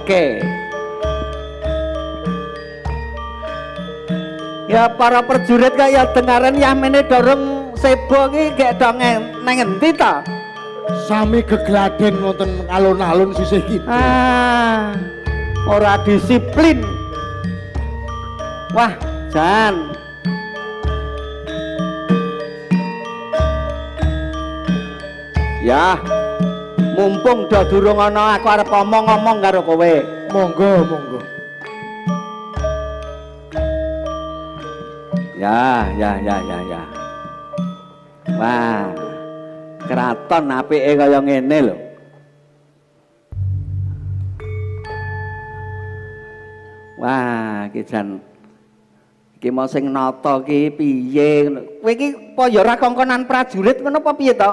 Oke. Ya para prajurit kaya dengaren yamene dorong sebo iki gek do neng endi ta? Sami gegladen wonten alun-alun sisih kidul. Ah, ora disiplin. Wah, jan. Ya, mumpung do durung ana aku arep omong-omong karo kowe. Monggo, monggo. Ya, ya, ya, ya, ya. Wah, keraton apike kaya ngene lho. Wah, iki jan iki mau sing nata ki piye? Kowe iki apa ya ora kongkonan prajurit ngono apa piye to?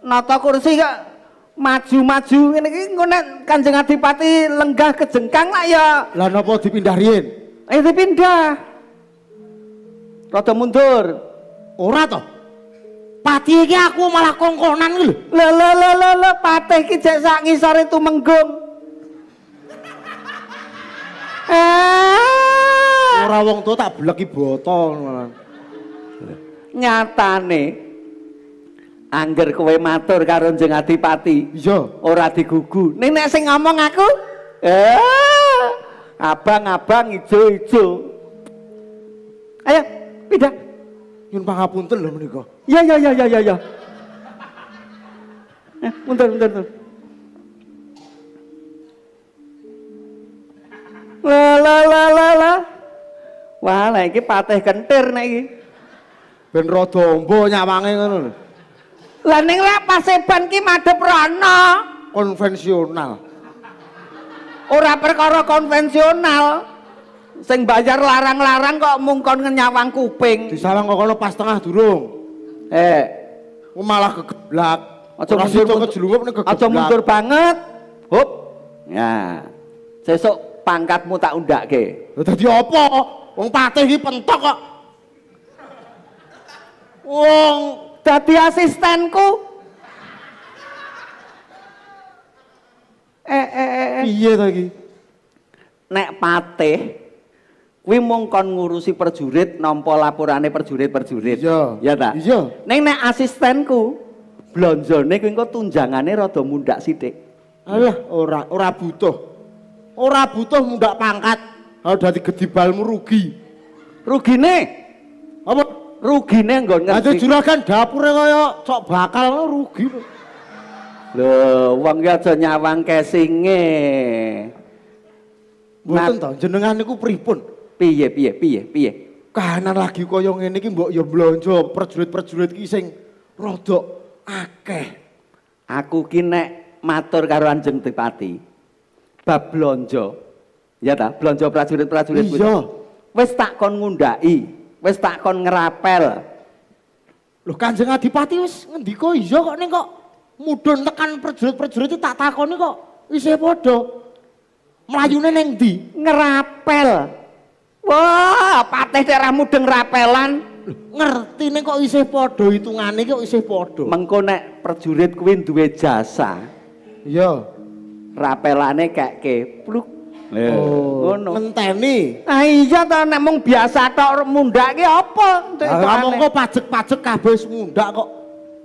Nata kursi kok maju-maju ngene iki engko nek Kanjeng Adipati lenggah kejengkang lak ya. Lah napa dipindah riyin? Dipindah. Rada mundur. Ora to? Pati iki aku malah kongkonan iki lho. Lho lho lho lho lho, patih iki jek sak ngisore tumenggung. Ora wong tuwa tak bleki botol malah. Nyatane angger kowe matur karo Kanjeng Adipati, iya, ora digugu. Ning nek sing ngomong aku, abang-abang ijo-ijo. Ayo, pindah. Nyun pangapunten lho menika. Ya ya ya ya ya ya. Mundur mundur mundur. La la la la la. Wah, lah iki patih kentir nek iki. Ben rada ombo nyawange ngono lho. Lah ning lak paseban ki madhep rono. Konvensional. Ora perkara konvensional. Sing bayar larang-larang kok mung kon nyawang kuping. Disawang kok kono pas tengah durung. Malah kegeblak. Aja mundur kejelungup ning kegeblak. Aja mundur banget. Hop. Ya. Sesuk pangkatmu tak undake. Lha dadi apa? Wong patih iki pentok kok. Wong dadi asistenku. Piye to iki? Nek patih kuwi mung kon ngurusi prajurit, nampa laporane prajurit-prajurit. Iya. Ya ta? Iya. Ning nek asistenku blonjone kuwi engko tunjangane rada mundhak sithik. Alah, ora butuh. Ora butuh mundhak pangkat. Kalau dadi gedibalmu rugi. Rugine? Apa? Rugine nggon ngerti. Dadi juragan dapure kaya cok bakal rugi. Lho, wong ki aja nyawang kesinge. Mboten to, jenengan niku pripun? Piye piye piye piye? Kahanan lagi kaya ngene iki mbok ya blonjo prajurit-prajurit iki sing rada akeh. Aku ki nek matur karo Kanjeng Adipati bab blonjo. Ya ta, blonjo prajurit-prajurit kuwi. Iya. Wis tak kon ngundhaki, wis tak kon ngerapel. Lho Kanjeng Adipati wis ngendika iya kok ning kok mudhun tekan prajurit-prajurit iki tak takoni kok isih padha. Mlayune ning ndi? Ngerapel. Wah, patih daerah mudeng rapelan. Ngerti ning kok isih padha hitungane kok isih padha. Mengko nek prajurit kuwi duwe jasa. Iya. Rapelane kekke pluk. Oh, ngono. Menteni. Ah iya ta nek mung biasa tok mundhak ki apa? Lah mongko pajek-pajek kabeh wis mundhak kok.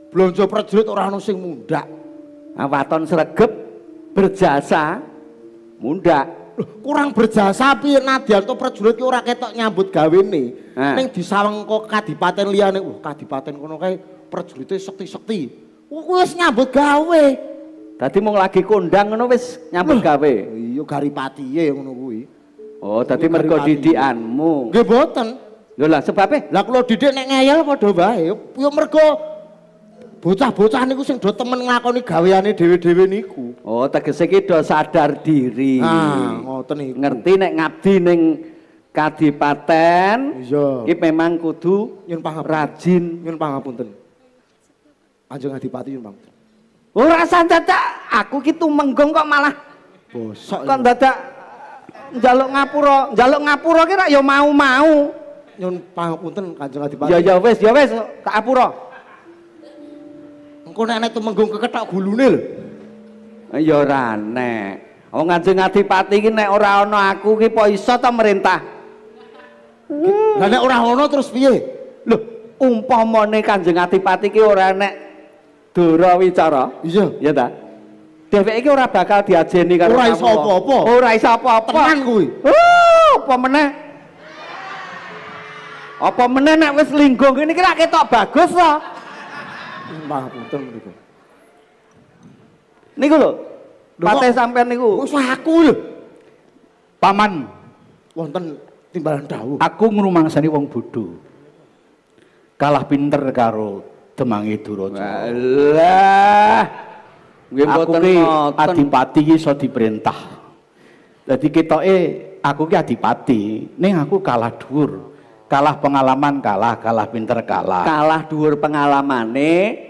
Blonjo prajurit ora ono sing mundhak. Ah waton sregep berjasa mundhak. Kurang berjasa piye nadyan to prajurit ki ora ketok nyambut gawene. Ning disawang kok kadipaten liyane, wah kadipaten kono kae prajurite sekti-sekti. Kuwi wis nyambut gawe. Dadi mung lagi kondang ngono wis nyambut gawe. Iya garipatiye ngono kuwi. Oh, dadi mergo didikanmu. Nggih mboten. Lho lah sebabe? Lah kula didik nek ngeyel padha wae. Ya mergo bocah-bocah niku sing do temen nglakoni gaweane dhewe-dhewe niku. Oh, tegese iki do sadar diri. Ah, ngoten niku. Ngerti nek ngabdi ning kadipaten, iya. Iki memang kudu nyun pangapunten. Rajin. Nyun pangapunten. Kanjeng Adipati nyun pangapunten. Ora usah dadak, aku ki tumenggung kok malah bosok. Kok dadak njaluk ngapura, njaluk ngapura ki rak ya mau-mau. Nyun pangapunten Kanjeng Adipati. Ya ya wis, ya wis, tak apura. Engko nek nek tumenggung kekethok gulune lho. Ya ora nek. Wong Kanjeng Adipati iki nek ora ana aku ki apa iso ta merintah? Lah nek ora ana terus piye? Lho, umpamane Kanjeng Adipati ki ora nek Dora Wicara. Iya. Ya ta? Dheweke iki ora bakal diajeni karo ora iso apa-apa. Ora iso apa-apa. Tenan kuwi. Apa meneh? Apa meneh nek wis linggung ngene iki lak ketok bagus to. Pangapunten niku. Niku lho. Patih sampean niku. Wis aku lho. Paman wonten timbalan dawuh. Aku ngrumangsani wong bodho. Kalah pinter karo Demange Durajara. Walah. Nggih mboten ngoten. Adipati iki iso diperintah. Dadi ketoke aku ki adipati, ning aku kalah dhuwur. Kalah pengalaman, kalah pinter, kalah. Kalah dhuwur pengalamane,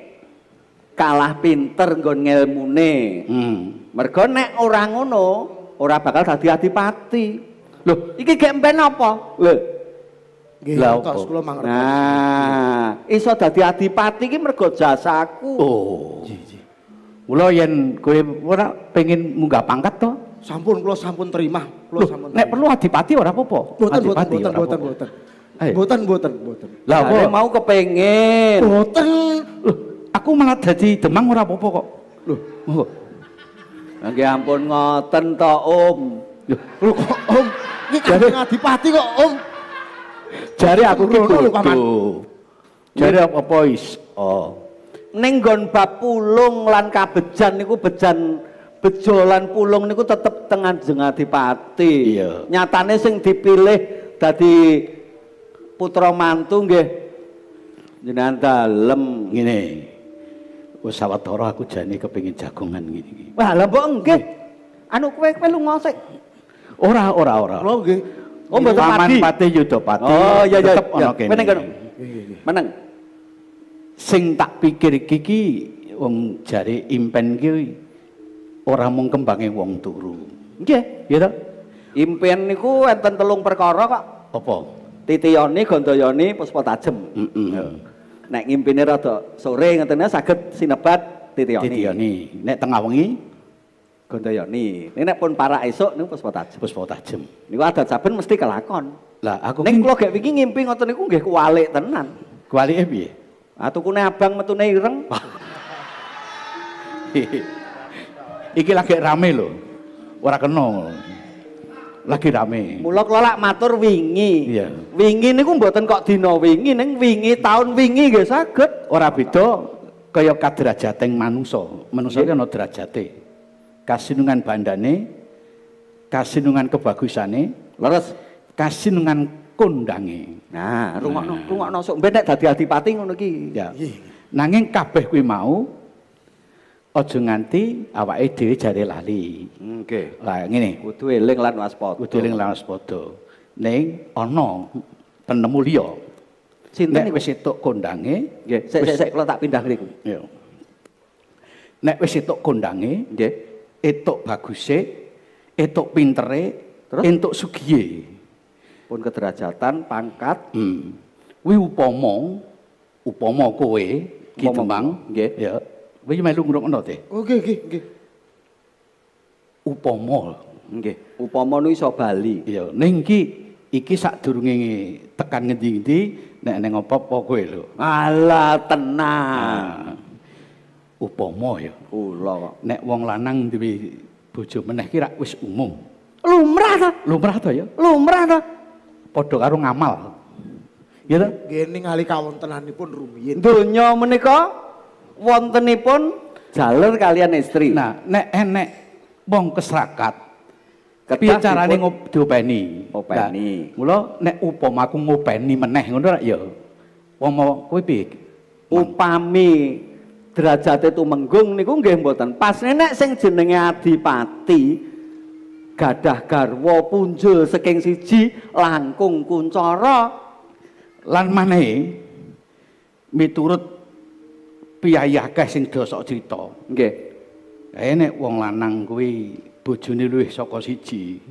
kalah pinter nggon ngelmune. Mergo nek ora ngono, ora bakal dadi adipati. Lho, iki gek mben apa? Lho. Nggih, tos kula mangertos. Nah, iso dadi adipati iki mergo jasaku. Oh. Mula yen kowe ora pengin munggah pangkat to? Sampun kula sampun terima, kula sampun. Nek perlu adipati ora apa-apa. Mboten mboten mboten. Mboten mboten mboten. Lah apa mau kepengin? Mboten. Loh, aku malah dadi demang ora apa-apa kok. Loh, monggo. Nggih ampun ngoten to, Om. Lho kok Om? Iki Kanjeng Adipati kok, Om. Jare aku ki bodoh. Jare apa iso. Ning nggon bab pulung lan kabejan niku bejan bejo lan pulung niku tetep teng Kanjeng Adipati. Iya. Nyatane sing dipilih dadi putra mantu nggih jenengan dalem. Ngene. Wis sawetara aku jane kepengin jagongan ngene iki. Wah, lha mbok nggih. Anu kowe lunga sik. Ora. Lho nggih. Oh mboten Paman Patih Yudapati. Oh iya iya. Tetep ana kene. Meneng kono. Meneng. Sing tak pikir iki wong jare impen iki ora mung kembange wong turu. Nggih, ya to? Impen niku enten telung perkara kok. Apa? Titiyoni, Gandayani, Puspa Tajem. Heeh. Nek ngimpine rada sore ngentene saged sinebat Titiyoni. Titiyoni. Nek tengah wengi Gandayani. Nek pun parak esuk niku Puspa Tajem. Puspa Tajem. Niku adat saben mesti kelakon. Lah aku ning kula gek wingi ngimpi ngoten niku nggih kuwalik tenan. Kuwalike piye? Ah tukune abang metune ireng. Iki lagi rame lho. Ora kena. Lagi rame. Mula kula lak matur wingi. Iya. Wingi niku mboten kok dina wingi ning wingi taun wingi nggih saged. Ora beda kaya kadrajating manungsa. Manungsa ki ana derajate. Kasinungan bandane, kasinungan kebagusane, leres, kasinungan kondange. Nah, rungokno sok ben nek dadi adipati ngono iki. Ya. Nanging kabeh kuwi mau aja nganti awake dhewe jare lali. Nggih. Lah ngene, kudu eling lan waspada. Kudu eling lan waspada. Ning ana penemu liya. Sinten nek wis entuk kondange, nggih, sik sik kula tak pindah ngriku. Iya. Nek wis entuk kondange, nggih, entuk baguse, entuk pintere, terus entuk sugihe. Pun kederajatan, pangkat. Kuwi upama kowe Ki Demang, nggih. Ya. Kowe melu ngrungokno te? Oh nggih nggih nggih. Upama nggih, upama nu iso bali. Iya, ning iki iki sadurunge tekan ngendi-endi nek neng apa-apa kowe lho. Alah tenang. Nah, upama ya. Kula kok. Nek wong lanang duwe bojo meneh ki rak wis umum. Lumrah ta? Lumrah ta ya? Lumrah ta? Padha karo ngamal. Ya ta? Nggih ningali kawontenanipun rumiyin. Donya menika wontenipun jaler kalian istri. Nah, nek enek wong kesrakat, piye carane diopeni? Openi. Mula nek upama aku ngopeni meneh ngono rak ya. Wong mau kowe piye? Upami derajate tumenggung niku nggih mboten pas. Nek sing jenenge adipati gadah garwa punjul saking siji langkung kuncara lan manehe miturut piyayi akeh sing dosok crita. Nggih. Kae nek wong lanang kuwi bojone luwih saka siji,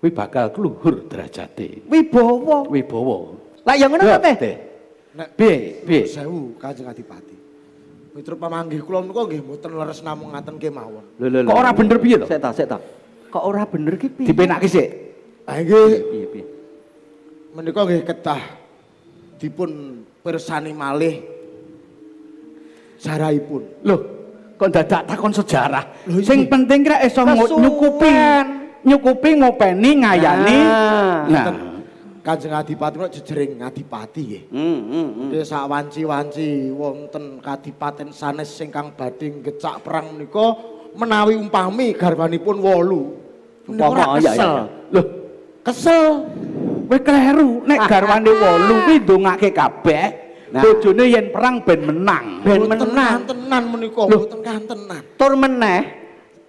kuwi bakal kluhur derajate. Wibawa. Wibawa. Lah ya ngono ta, Teh? Nek piye? Piye? Sewu Kanjeng Adipati. Miturut pamanggih kula menika nggih mboten leres namung ngaten kemawon. Kok ora bener piye to? Sik ta, sik ta. Kok ora bener ki piye? Dipenake sik. Ha nggih. Piye-piye? Menika nggih kedah dipun pirsani malih sejarahipun. Loh, kok dadak takon sejarah? Sing penting kira iso nyukupi, nyukupi ngopeni ngayani. Nah, Kanjeng Adipati kok jejering adipati nggih. Nggih sak wanci-wanci wonten kadipaten sanes ingkang badhe ngecak perang menika menawi umpami garwanipun 8. Umpama kesel. Loh, kesel. Kowe kleru nek garwane 8 kuwi ndongake kabeh. Bojone yen perang ben menang. Ben menang tenan menika mboten kantenan. Tur meneh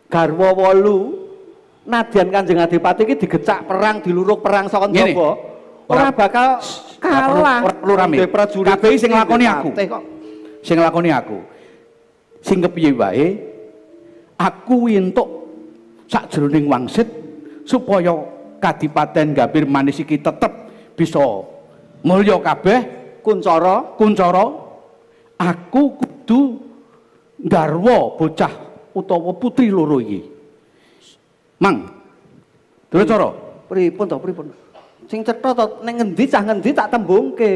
garwa 8 nadyan Kanjeng Adipati iki digecak perang diluruk perang saka njaba. Ora bakal kalah. Ora perlu rame. Kabeh sing nglakoni aku. Sing nglakoni aku. Sing kepiye wae aku entuk sakjroning wangsit supaya Kadipaten Gambir Manis iki tetep bisa mulya kabeh kuncara kuncara aku kudu nggarwa bocah utawa putri loro iki. Mang. Dulu cara pripun to pripun? Sing cetha to ning ngendi cah ngendi tak tembungke.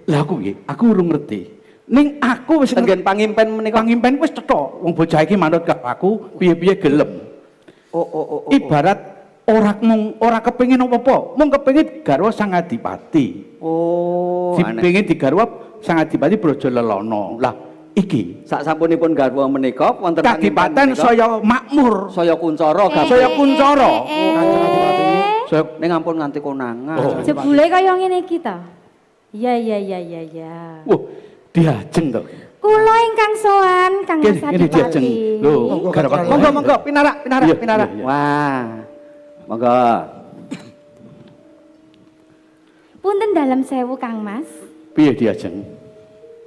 Lah aku piye? Aku urung ngerti. Ning aku wis tenggen pangimpen menika. Pangimpen wis cetha. Wong bocah iki manut karo aku piye-piye gelem. Oh. Ibarat ora mung ora kepengin apa-apa, mung kepengin garwa Sang Adipati. Oh, dipengin digarwa Sang Adipati Braja Lelono. Lah iki sak sampunipun garwa menika wonten kadipaten saya makmur, saya kuncara, saya kuncara. Kanjeng Adipati. Saya ning ampun nganti konangan. Jebule kaya ngene iki ta. Iya. Wah, diajeng to. Kula ingkang sowan Kang Mas Adipati. Lho, monggo monggo pinarak pinarak pinarak. Wah. Monggo. Punten dalem sewu Kang Mas. Piye diajeng?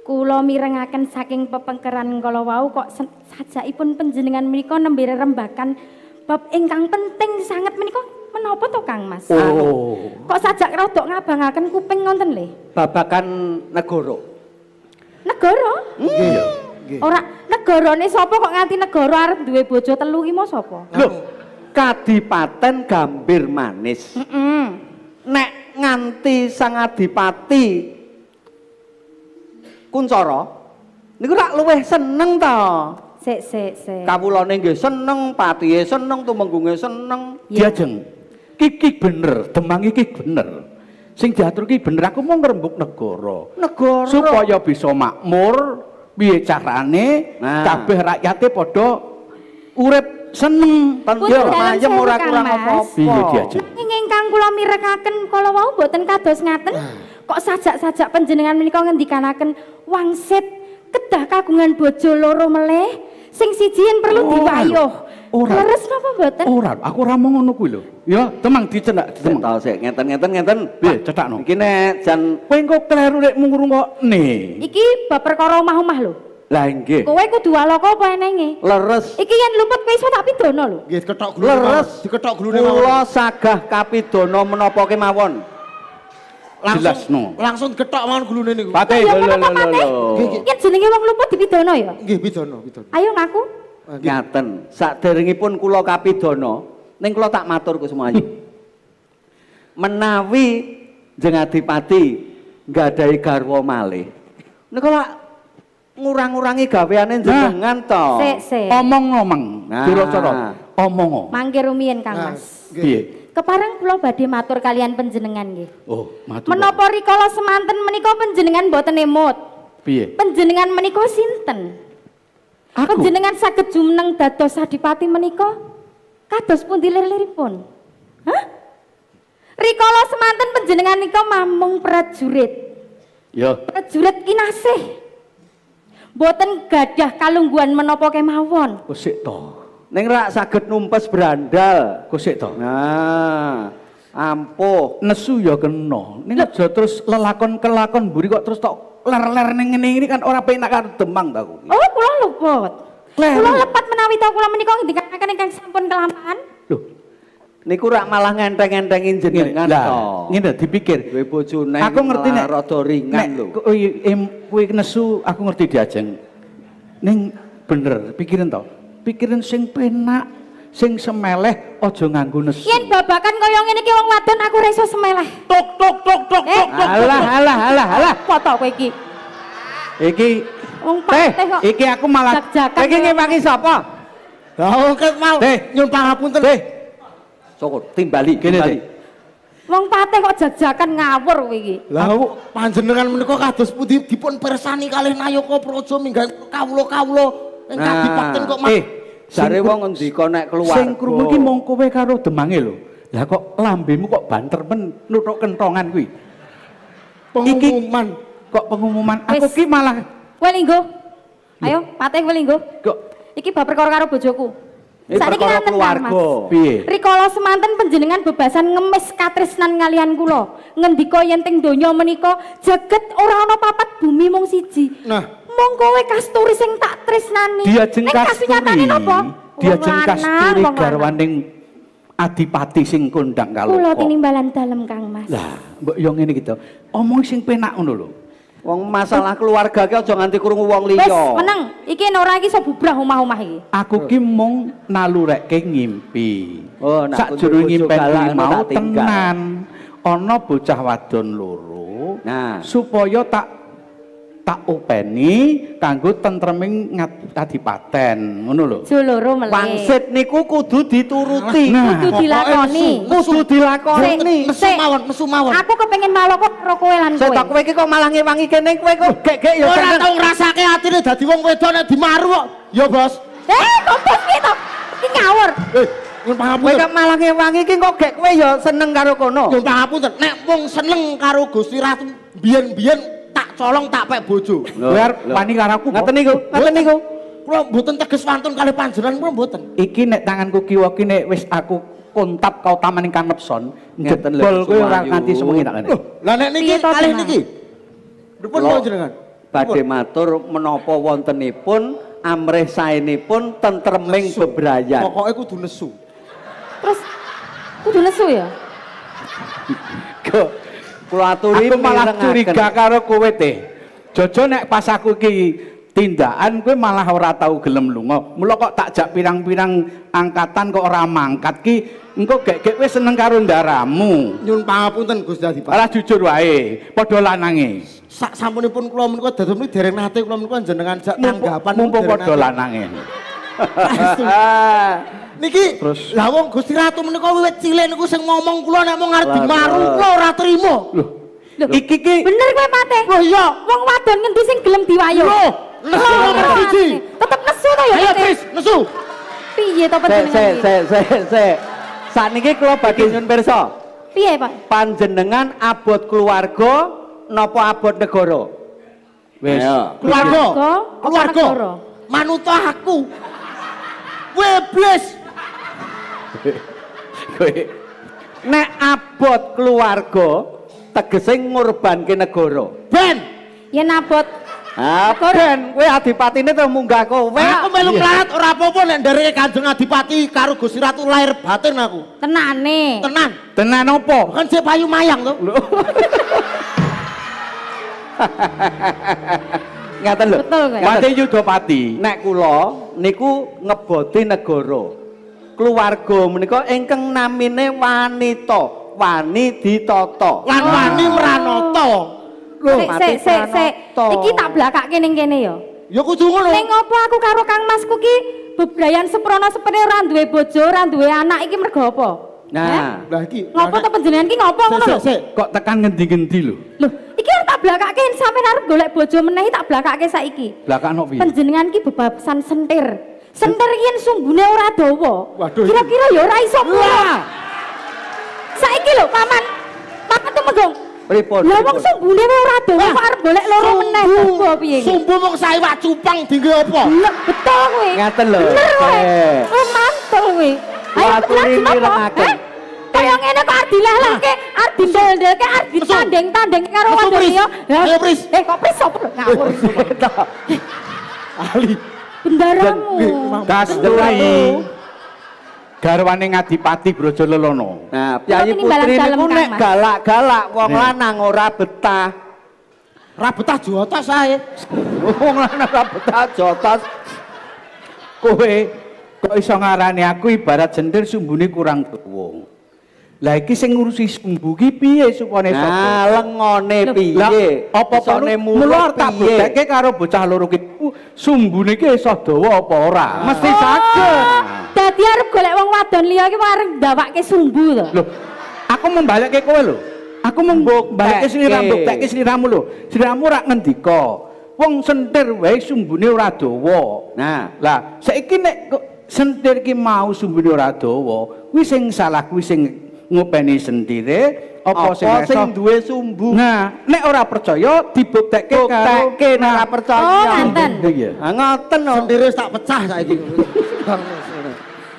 Kula mirengaken saking pepengkeran kala wau kok sajakipun panjenengan menika nembe rembakan bab ingkang penting sanget menika menapa to Kang Mas? Oh. Kok sajak rodok ngabangaken kuping ngonten le? Babakan negara. Negara? Nggih. Ora negarane sapa kok nganti negara arep duwe bojo telu ki mo sapa? Lho, Kadipaten Gambir Manis. Nek nganti Sang Adipati Kuncara niku rak luwih seneng to. Sik sik sik. Kawulane nggih seneng, patihe seneng, tumenggunge seneng. Diajeng. Iki bener, Demang iki bener. Sing diatur iki bener, aku mau ngrembug negara. Negara supaya bisa makmur, piye carane kabeh rakyate padha urip seneng, tentrem, ayem ora kurang apa-apa. Piye diajeng? Nanging ingkang kula mirengaken kala wau mboten kados ngaten. Kok sajak-sajak panjenengan menika ngendikanaken wangsit kedah kagungan bojo loro melih, sing siji yen perlu diwayuh. Ora. Leres napa mboten? Ora, aku ora mau ngono kuwi lho. Ya, temang dicenak, temang. Sik sik, ngenten-ngenten ngenten. Piye cethakno? Iki nek jan kowe engko kleru nek mung ngrungokne. Iki bab perkara omah-omah lho. Lah nggih. Kowe kudu alaka apa enenge? Leres. Iki yen luput kowe iso tak pidana lho. Nggih, kethok glune. Leres, dikethok glune mawon. Kula sagah kapidana menapa kemawon. Langsung, langsung diketok mawon gulune niku. Patih. Lho. Yen jenenge wong luput dipidana ya? Nggih, pidana, pidana. Ayo ngaku. Ngaten, saderengipun kula kapidana, ning kula tak matur Kusumayu. Menawi Jeng Adipati nggadahi garwa malih, niku lak ngurang-ngurangi gaweane jenengan to. Sik, sik. Omong-omong, Duracara, omong. Mangke rumiyin Kang Mas. Piye? Kepareng kula badhe matur kalian panjenengan nggih. Oh, matur. Menapa rikala semanten menika panjenengan mboten emut? Piye? Panjenengan menika sinten? Aku. Panjenengan saged jumeneng dados adipati menika kados pundi lir-liripun? Hah? Rikala semanten panjenengan nika mamung prajurit. Ya. Prajurit kinasih. Mboten gadah kalungguhan menapa kemawon. Kosik to. Ning rak saged numpes brandal. Kosik to. Nah, ampuh. Nesu ya kena. Ning aja terus lelakon-kelakon mburi kok terus tok ler-ler ning ngene iki kan ora penak karo Demang ta aku. Oh, kula luput. Kula lepat menawi ta kula menika ngendikaken ingkang sampun kelamaan. Lho, niku rak malah ngenteng-ngentengin jenengan to. Ngene dipikir. Duwe bojone aku ngerti nek rada ringan lho. Kowe nesu aku ngerti diajeng. Ning bener pikirin to. Pikirin sing penak, Sing semeleh aja nganggo nesu. Yen babakan kaya ngene iki wong wadon aku ora iso semeleh. Tok tok tok tok tok tok. Alah alah alah alah. Apa to kowe iki? Iki wong patih kok. Iki aku malah iki ngewangi sapa? Lah wong ket mau nyun pangapunten. Syukur timbali kene. Wong patih kok jajakan ngawur kowe iki. Lah panjenengan menika kados pundi dipun pirsani kalih Nayaka Praja minggah kawula-kawula ing kadipaten kok mah. Jare wong ngendika nek keluarga. Sing krungu iki mung kowe karo Demange lho. Lah kok lambemu kok banter men nuthuk kentongan kuwi. Pengumuman kok pengumuman aku ki malah kowe linggo. Ayo patih kowe linggo. Kok iki bab perkara karo bojoku. Saiki ngaten keluarga. Piye? Rikala semanten panjenengan bebasan ngemis katresnan kalian kula. Ngendika yen teng donya menika jaget ora ana papat bumi mung siji. Nah, mung kowe kasturi sing tak tresnani. Diajeng kasturi. Diajeng kasturi garwaning adipati sing kondang kaloka. Kula tinimbalan dalem Kang Mas. Lah, mbok yo ngene iki to. Omong sing penak ngono lho. Wong masalah keluarga ki aja nganti krungu wong liya. Wis meneng, iki ora iki iso bubrah omah-omah iki. Aku ki mung nalurekke ngimpi. Oh, sakjroning ngimpi mau tenan ana bocah wadon loro. Nah, supaya tak openi kanggo tentreming kadipaten, ngono lho. Jo loro melih. Wangsit niku kudu dituruti, kudu dilakoni. Kudu dilakoni. Nesu mawon, nesu mawon. Aku kepengin maloko karo kowe lan kowe. Setok kowe iki kok malah ngewangi kene kowe kok gek-gek ya. Ora tau ngrasake atine dadi wong wedok nek dimaru kok. Ya, Bos. Kok bos ki to? Iki ngawur. Nyun pangapunten. Kowe kok malah ngewangi iki kok gek kowe ya seneng karo kono. Nyun pangapunten, nek wong seneng karo Gusti Ratu biyen-biyen tak colong tak pek bojo. Kowe arep wani karo aku. Ngaten niku, ngaten niku. Kula mboten teges wantun kalih panjenengan kula mboten. Iki nek tanganku kiwa ki nek wis aku kontap kautamaning kanepson, jebol kowe ora nganti sewengi tak kene. Lho, lah nek niki kalih niki. Pripun panjenengan? Badhe matur menapa wontenipun amrih saenipun tentreming bebrayan. Pokoke kudu nesu. Terus kudu nesu ya? Kok kula aturi aku malah curiga karo kowe teh. Jojo nek pas aku iki tindakan kowe malah ora tau gelem lunga. Mula kok tak jak pirang-pirang angkatan kok ora mangkat ki engko gek-gek kowe seneng karo ndaramu. Nyun pangapunten Gusti Adipati. Ora jujur wae, padha lanange. Sak sampunipun kula menika dados menika dereng nate kula menika jenengan jak tanggapan mumpung padha lanange. Niki terus lah wong Gusti Ratu menika wiwit cilik niku sing ngomong kula nek mung arep dimaru kula ora trimo. Lho, iki ki bener kowe Patih. Lho iya, wong wadon ngendi sing gelem diwayo? Lho, nesu nomor 1. Tetep nesu to ya. Ayo Tris, nesu. Piye to panjenengan? Sik sik sik sik. Sakniki kula badhe nyun pirsa. Piye, Pak? Panjenengan abot keluarga napa abot negara? Wis. Keluarga. Keluarga. Manut aku. Weblis. Kowe nek abot keluarga tegese ngorbanke negara. Ben. Yen abot ben kowe adipatine terus munggah kowe. Aku melu mlarat ora apa-apa nek ndereke Kanjeng Adipati karo Gusti Ratu lahir batin aku. Tenane. Tenan. Tenan apa? Kan sik payu mayang to. Lho. Ngaten lho. Betul kowe. Pati Yudapati. Nek kula niku ngeboti negara. Keluarga menika ingkang namine wanita, wani ditata. Lan wani mranata. Lho, sik sik sik. Iki tak blakake ning kene ya. Ya kudu ngono. Ning opo aku karo Kang Masku ki bebrayan seprana sepene ora duwe bojo, ora duwe anak iki mergo apa? Nah, lah iki ngopo to panjenengan ki ngopo ngono lho? Kok tekan ngendi-ngendi lho. Lho, iki arep tak blakake sampeyan arep golek bojo meneh tak blakake saiki. Blakakno piye? Panjenengan ki bebasan sentir. Sentir yen sumbune ora dawa. Kira-kira ya ora iso pulang. Saiki lho paman. Paman tumenggung. Pripun? Lah wong sumbune ora dawa kok arep golek loro meneh apa piye iki? Sumbu mung saiwak cupang dinggo apa? Lho, betul kuwi. Ngaten lho. Bener kowe. Oh, mantul kuwi. Ayo aturi mirengaken. Kaya ngene kok arep dilalahke, arep dindel-ndelke, arep ditandeng-tandeng karo wadon liya. Ayo Pris. Eh kok Pris sapa lho ngawur. Ali. Bendaramu. Kasturi. Garwane Ngadipati Brojo Lelono. Nah, Piyayi Putri niku nek galak-galak wong lanang ora betah. Ora betah jotos ae. Wong lanang ora betah jotos. Kowe Kok iso ngarani aku ibarat sentir sumbune kurang dawa. Lah iki sing ngurusi sumbu ki piye supaya iso? Nah, lengone piye? Apa perlu mula tak butekke karo bocah loro ki sumbune ki iso dawa apa ora? Mesti saged. Dadi arep golek wong wadon liya iki arep ndawake sumbu to. Lho, aku membalekke kowe lho. Aku mbalekke sliramu, buktekke sliramu lho. Sliramu ora ngendika. Wong sentir wae sumbune ora dawa. Nah, lah saiki nek sentir ki mau sumbune ora dawa, kuwi sing salah kuwi sing ngopeni sentire apa sing duwe sumbu. Nah, nek ora percaya dibuktekke karo bukteke nek ora percaya. Oh, ngaten. Ha ngoten lho. Sentire wis tak pecah saiki.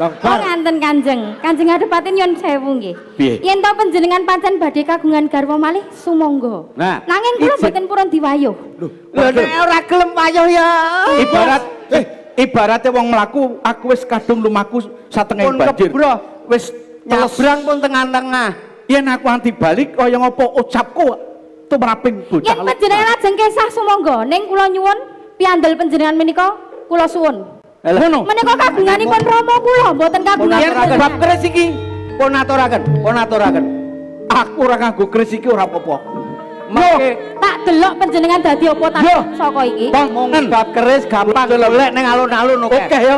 Oh, ngaten Kanjeng. Kanjeng Adipati nyuwun sewu nggih. Yen to panjenengan pancen badhe kagungan garwa malih sumangga. Nah, nanging kula mboten purun diwayuh. Lho, nek ora gelem wayuh ya. Ibarat ibarate wong mlaku aku wis kadung lumaku satengah banjir. Wis nyabrang pun tengah-tengah. Yen aku anti balik kaya ngapa ucapku tumraping bocah. Yen panjenengan lajeng kesah sumangga, ning kula nyuwun piandel panjenengan menika kula suwun. Ngono. Menika kagunganipun Rama kula, mboten kagungan panjenengan. Bab keris iki pun aturaken, pun aturaken. Aku ora nganggo keris iki ora apa-apa. Mangke tak delok panjenengan dadi apa ta saka iki. Mung bab keris gampang golek ning alun-alun oke. Oke ya.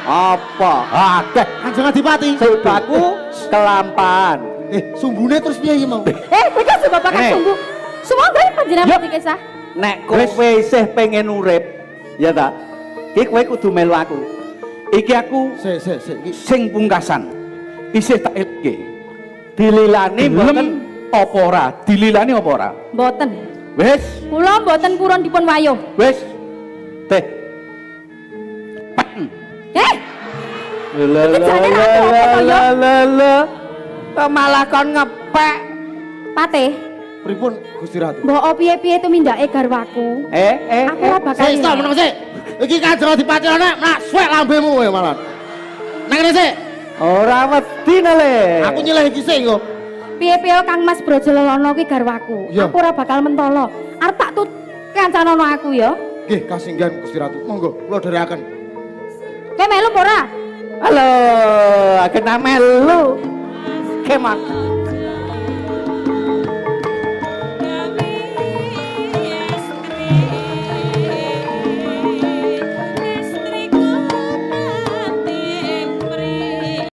Apa? Akeh. Kanjeng Adipati. Sumbaku kelampahan. Sumbune terus piye iki mau? Kowe ki babakan sumbu. Sumangga panjenengan mesti kesah. Nek kowe isih pengen urip, ya ta? Iki kowe kudu melu aku. Iki aku sing pungkasan. Isih tak elke. Dililani mboten apa ora? Dililani apa ora? Mboten. Wis. Kula mboten purun dipun wayuh. Wis. Teh. Lha kok malah kon ngepek. Patih. Pripun Gusti Ratu? Mbok piye-piye tumindake garwaku. Aku ora bakal. Sik stop meneng sik. Iki Kanjeng Adipati nek nak suwek lambemu kowe malah. Nang kene sik. Ora wedi le. Aku nyileh iki sik engko. Piye-piye Kang Mas Brojololono kuwi garwaku. Aku ora bakal mentolo. Arep tak tut kancanono aku ya. Nggih, kasinggihan Gusti Ratu. Monggo kula dherekaken. Kowe melu apa ora? Halo, kena melu. Kemak.